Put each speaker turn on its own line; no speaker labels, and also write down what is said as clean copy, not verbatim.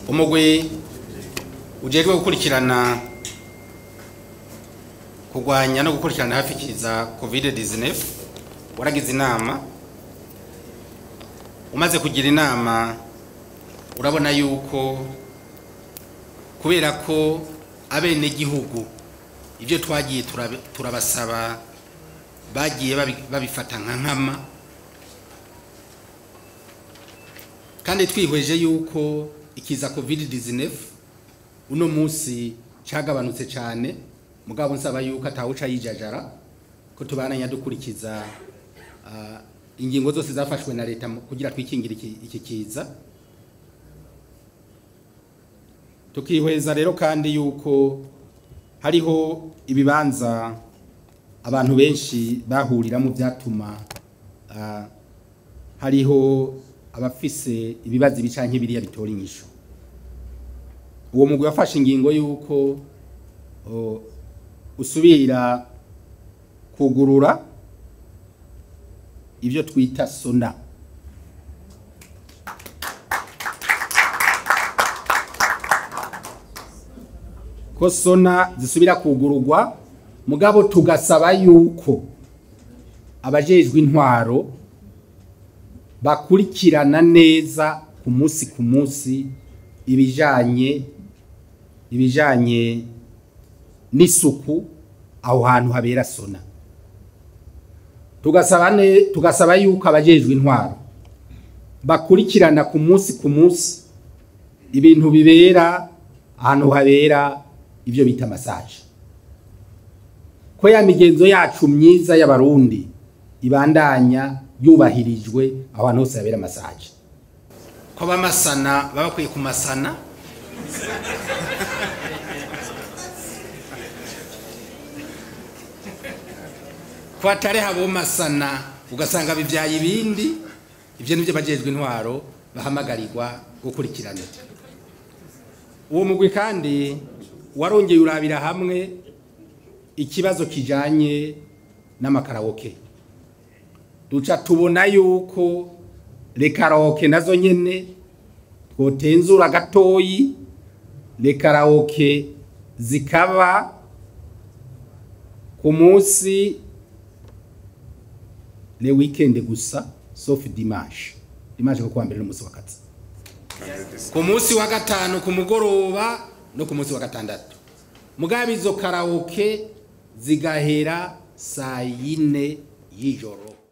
Umugwi ujejwe gukurikirana kurwanya no gukurikirana hafi ikiza COVID-19 waragize inama. Umaze kugira inama urabona yuko kubera ko abene gihugu ibyo twagiye turabasaba bagiye babifata nka nkama, kandi twihweje yuko ikiza COVID-19 uno munsi cagabanutse cyane, mugabo nsaba yuko atawuca yijajara ko tubananya dukurikiza ingingo zose zafashwe na leta kugira twikingira iki kiza. Tukihweza rero kandi yuko hariho ibibanza abantu benshi bahurira mu byatuma hariho abafise ibibazo bicanke biriya bitora inyishu. Uwo mugwi wafashe ingingo yuko usubira kugurura ibyo twita sona. Ko sona zisubira kugururwa, mugabo tugasaba yuko abajejwe intwaro bakurikirana neza ku munsi ibijanye n'isuku aho hantu habera sona. Tugasaba yuko abajejwe intwaro bakurikirana ku munsi ibintu bibera ahantu habera ibyo bita massage, ko ya migenzo yacu myiza y'abarundi ibandanya yubahirijwe abantu hose habera massage. Ko bamasana babakwiye kumasana ko atari habo masana ugasanga bivyaye ibindi. Ivyo nivyo bajejwe intwaro bahamagarirwa gukurikirana. Uwo mugwi kandi warongeye urabira hamwe ikibazo kijanye n'amakaraoke. Duca tubona yuko le karaoke nazo nyene twotenzura gatoyi, le karaoke zikaba ku munsi le weekend gusa, sauf dimanche. Dimanche ko kuwa mbere n'umunsi wa kati, ku munsi wa gatanu ku mugoroba no ku munsi wa gatandatu. Mugabo izo karaoke zigahera saa 4 y'ijoro.